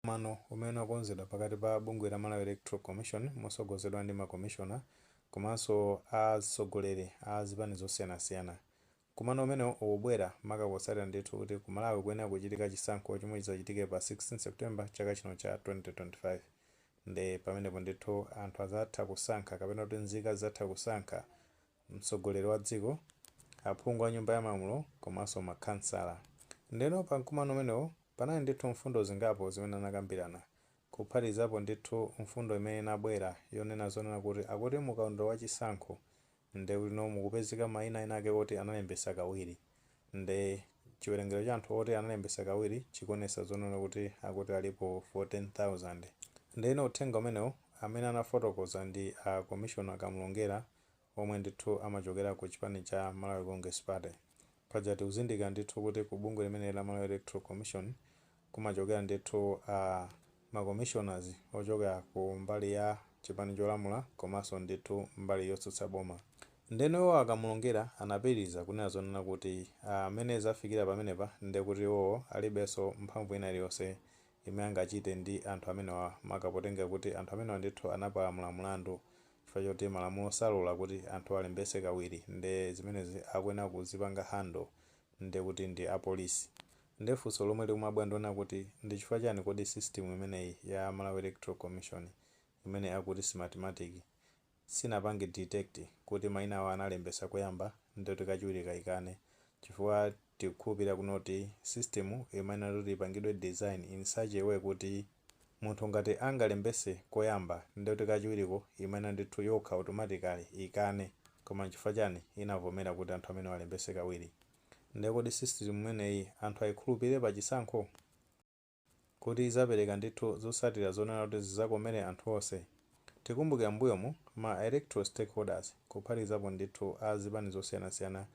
Mkumano umene wakonzedwa pakati pa bungwe la Malawi Electoral Commission motsogozedwa ndi makomishona komanso atsogoleri a zipani zosiyanasiyana. Mkumano umenewu ukubwera maka potsatira ndithu kuti ku Malawi kuyenera kuchitika chisankho chomwe chidzachitike pa 16 September chaka chino cha 2025. Nde pamenepo ndithu anthu adzatha kusankha, kapena kuti nzika zidzatha kusankha mtsogoleri wa dziko, aphungu a Nyumba ya Malamulo komanso makhansala. Ndeno pa mkumano umenewu panali ndithu mfundo zingapo zimene anakambirana, kuphatikizapo ndithu mfundo imene inabwera yonena zonena kuti akuti mukaundula wa chisankho nde kuti mukupezeka mayina ena ake oti analembesa kawiri. Nde chiwerengero cha anthu oti analembesa kawiri chikuonesa zonena kuti akuti alipo 14,000. Ndeno uthenga umenewu amene anafotokoza ndi a Commissioner Kamlongera, omwe ndithu amachokera ku chipani cha Malawi Congress Party. Paja tikuzindikira ndithu kuti ku bungwe limene la Malawi Electoral Commission kumachokera ndithu a ma commissioners ochokera ku mbali ya chipani cholamula komanso ndithu mbali yotsutsa boma. Ndeno iwo akamulongera anapitiriza kunena zonena kuti amene zafikira pamenepa, nde kuti iwowo alibenso mphamvu ina iliyonse imene angachite ndi anthu amenewa, maka potenga kuti anthu amenewa ndithu anapalamula mlandu chifukwa choti malamulo salola kuti anthu alembese kawiri. Nde zimenezi akuyenera kuzipanga handle nde kuti ndi apolisi. Nde funso lomwe likumabwera ndiona kuti ndi chifukwa chani kodi system imeneyi ya Malawi Electoral Commission, imene akuti Smartmatic, sinapange detect kuti mayina awo analembesa koyamba ndoti kachiwiri kaikane? Chifukwa tikukhulupirira kunoti system imayenera kuti ipangidwe design in such a way kuti munthu ngati angalembese koyamba, ndoti kachiwiriko imayenera ndithu yokha automatically ikane. Koma nchifukwa chani inavomera kuti anthu amene alembese kawiri? Ndiye kodi system imeneyi anthu ayikhulupirire pa chisankho kuti izapereka ndithu zotsatira zonena kuti zizakomere anthu onse? Tikumbukira mbuyomu ma electoral stakeholders, kuphatikizapo ndithu a zipani zosiyanasiyana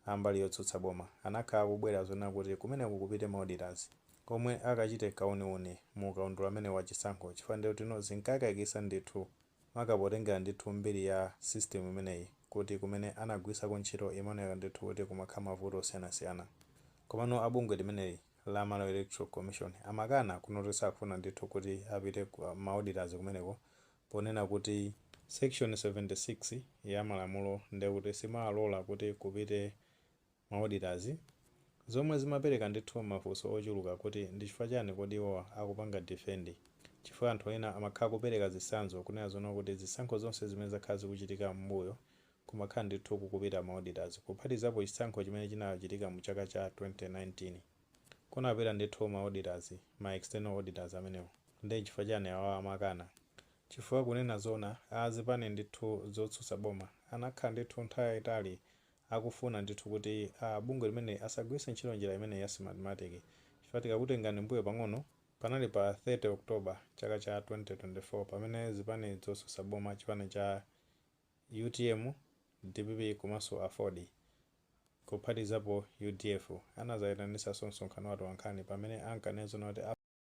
ambali yotsutsa boma, anakhala akubwera zonena kuti kumeneku kupite ma auditors omwe akachite kauniuni mu kaundula amene wa chisankho, chifukwa ndiye kuti zinkakayikitsa ndithu, makapotengera ndithu mbiri ya system imeneyi, kuti kumene anagwirisako ntchito imaoneka ndithu kuti kumakhala mavuto osiyanasiyana. Komano abungwe limeneli la Malawi Electoral Commission amakana kunoti sakufuna ndithu kuti apite ma auditors kumeneko, ponena kuti section 76 ya malamulo ndekuti simalola kuti kupite ma auditors, zomwe zimapereka ndithu mafunso ochuluka kuti ndi chifukwa chani kodi iwowa akupanga defend? Chifukwa anthu ena amakhala kupereka zitsanzo kunena zoona kuti zisankho zonse zimene zakhala zikuchitika m'mbuyo kumakhala ndithu kukupita ma auditors, kuphatikizapo chisankho chimene chinachitika mu chaka cha 2019, kunapita ndithu ma auditors, ma external auditors amenewo. Ndi chifukwa chani awa amakana? Chifukwa kunena zona, azipani ndithu zotsutsa boma anakhala ndithu nthawi yayitali akufuna ndithu kuti bungwe limene asagwiritse ntchito njira imene ya Smartmatic. Chifukwa tikakutengani mbuyo pang'ono, panali pa 30 October chaka cha 2024 pamene zipani zotsutsa boma, chipani cha UTM, DPP komanso AFORD, kuphatikizapo UDF, anazayitanisanso msonkhano wa atolankhani pamene ankanena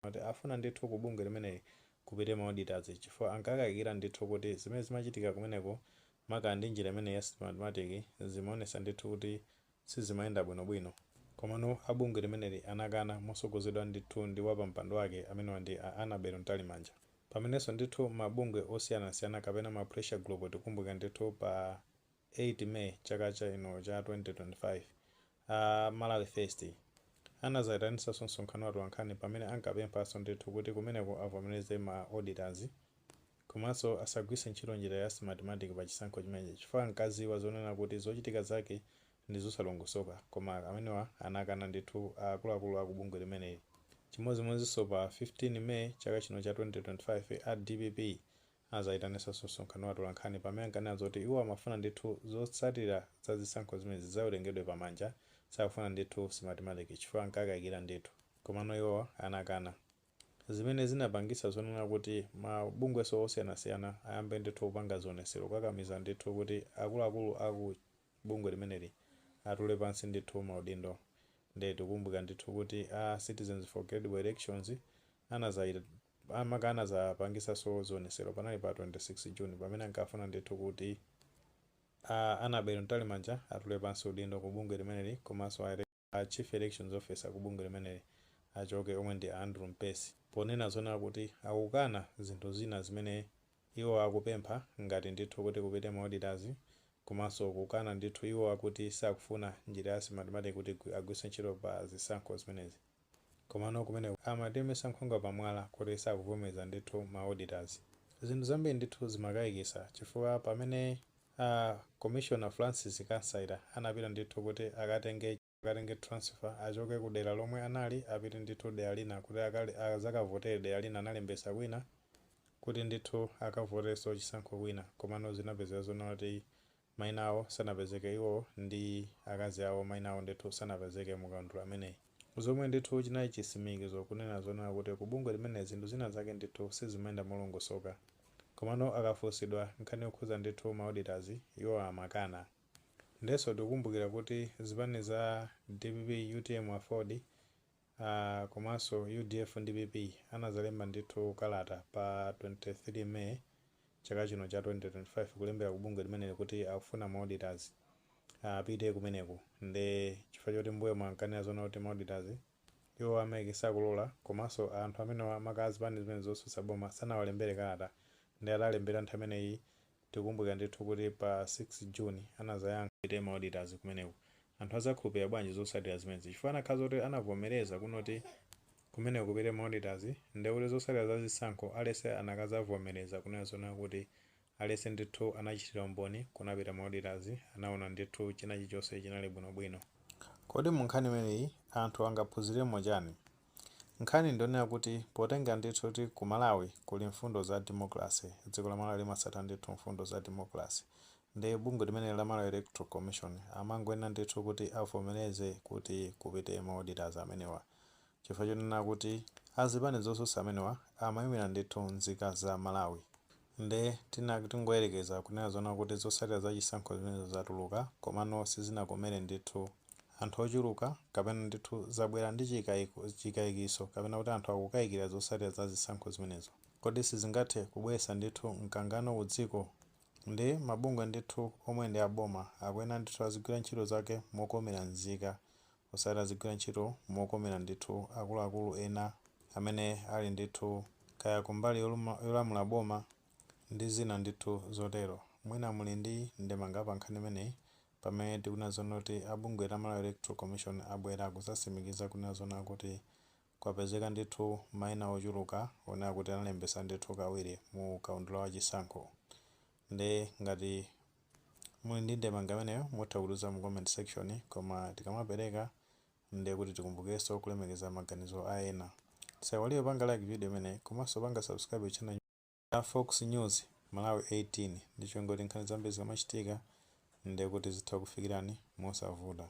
kuti afuna ndithu ku bungwe limeneli kupite ma auditors, chifukwa ankakayikira ndithu kuti zimene zimachitika kumeneko, maka ndi njira imene ya Smartmatic, zimaonesa ndithu kuti sizimayenda bwinobwino. Komano abungwe limeneli anakana mosogozedwa ndithu ndi wapampando wake, amenewa ndi a Annabel Mtalimanja. Pamenenso ndithu mabungwe osiyanasiyana kapena ma pressure group, tikumbukira ndithu pa 8 May chaka chino cha 2025, a Malawi First anazayitanisanso msonkhano wa atolankhani pamene ankapemphanso ndithu kuti kumeneko avomereze ma auditors komanso asagwiritse ntchito njira ya Smartmatic pa chisankho chimenechi, chifukwa ankaziwa zonena kuti zochitika zake ndi zosalongosoka. Koma amenewa anakana ndithu akuluakulu akubungwe limeneli. Chimodzimodzinso pa 15 May chaka chino cha 2025, a DPP azayitanisanso msonkhano wa atolankhani pamene ankanena zoti iwo amafuna ndithu zotsatira za zisankho zimene zidzawerengedwe pamanja, sakufuna ndithu Smartmatic chifukwa ankakayikira ndithu. Komano iwowa anakana, zimene zinapangisa zonena kuti mabungweso osiyanasiyana ayambe ndithu kupanga zionesero kukakamiza ndithu kuti akuluakulu aku bungwe limeneli atule pansi ndithu maudindo. Nde tikukumbuka ndithu kuti a Citizens for Credible Elections anazapangisanso zionesero, panali pa 26 June, pamene ankafuna ndithu kuti a Annabel Mtalimanja atule pansi udindo ku bungwe limeneli komanso a chief elections officer ku bungwe limeneli. achoke, omwe ndi Andrew Mpesi, ponena zonena kuti akukana zinthu zina zimene iwo akupempha, ngati ndithu kuti kupite ma auditors, komanso kukana ndithu iwo akuti sakufuna njira ya Smartmatic kuti agwiritse ntchito pa zisankho zimenezi. Komano kumene amatemesa nkhwangwa pamwala kuti sakuvomereza ndithu ma auditors. Zinthu zambiri ndithu zimakayikisa, chifukwa pamene Commissioner Francis Kasaila anapita ndithu kuti akatenge transfer, achoke ku dera lomwe anali, apite ndithu dera lina kuti azakavotere dera lina, analembesa kwina kuti ndithu akavoterenso chisankho kwina, komano zinapezeka zonena kuti mayina awo sanapezeke, iwo ndi akazi awo mayina awo ndithu sanapezeke mukaundula ameneyi, zomwe ndithu chinali chisimikizo kunena zonena kuti ku bungwe limene zinthu zina zake ndithu sizimayenda molongosoka. Komano akafunsidwa nkhani yokhuza ndithu ma auditors, iwo amakana. Ndenso tikukumbukira kuti zipani za DPP, UTM, AFORD, komanso UDF ndi PP anazalemba ndithu kalata pa 23 May chaka chino cha 2025, kulembera ku bungwe limeneli kuti akufuna ma auditors apite kumeneku. Nde chifukwa choti mbuyo mwankanena zona kuti ma auditors iwo a MEC sakulola, komanso anthu amene amaka zipani zimene zotsutsa boma sanawalembere kalata, ndi atalembera nthawi imeneyi, tikukumbukira ndithu kuti pa 6 June anazayankha kupite ma auditors kumeneku. Anthu azakhulupirira bwanji zotsatira zimenezi? Chifukwa anakhala zoti anavomereza kunoti kumeneko kupite ma auditors, ndekuti zotsatira za zisankho alese anakazavomereza kunena zona kuti alese ndithu anachitira umboni, kunapita ma auditors, anaona ndithu china chilichonse chinali bwinobwino. Kodi mu nkhani imeneyi anthu angaphunziremo chani? Nkhani ndionera kuti potenga ndithu kuti ku Malawi kuli mfundo za democracy, dziko la Malawi limatsata ndithu mfundo za democracy, ndi bungwe limene la Malawi Electoral Commission amangoyenera ndithu kuti avomereze kuti kupite ma auditors amenewa, chifukwa chonena kuti azipani zotsutsa amenewa amayimira ndithu nzika za Malawi. Nde tingoyerekeza kunena zona kuti zotsatira za chisankho zimenezo zatuluka, komano sizinakomere ndithu anthu ochuluka, kapena ndithu zabwera ndi chikayikiso, kapena kuti anthu akukayikira zotsatira za zisankho zimenezo, kodi sizingathe kubweretsa ndithu mkangano ku dziko? Ndi mabungwe ndithu omwe ndi aboma akuyenera ndithu azigwira ntchito zake mokomera nzika, osati azigwira ntchito mokomera ndithu akuluakulu ena amene ali ndithu kaya kumbali yolamula boma ndi zina ndithu zotero. Mwina muli ndi ndemanga pa nkhani imeneyi, pamene tikunena zona kuti abungwe la Malawi Electoral Commission abwera kudzasimikiza kunena zona kuti kwapezeka ndithu mayina ochuluka onena kuti analembesa ndithu kawiri mu kaundula wa chisankho. Ndi ngati muli ndi ndemanga imeneyo, mutha kutiuza mu comment section. Koma tikamapereka, ndiye kuti tikumbukirenso kulemekeza maganizo a ena. Tisaiwalire panga like video imeneyi, komanso panga subscribe channel ya Fox News Malawi 18, ndi chongoti nkhani zambiri zikamachitika, ndiye kuti zitha kufikirani mosavuta.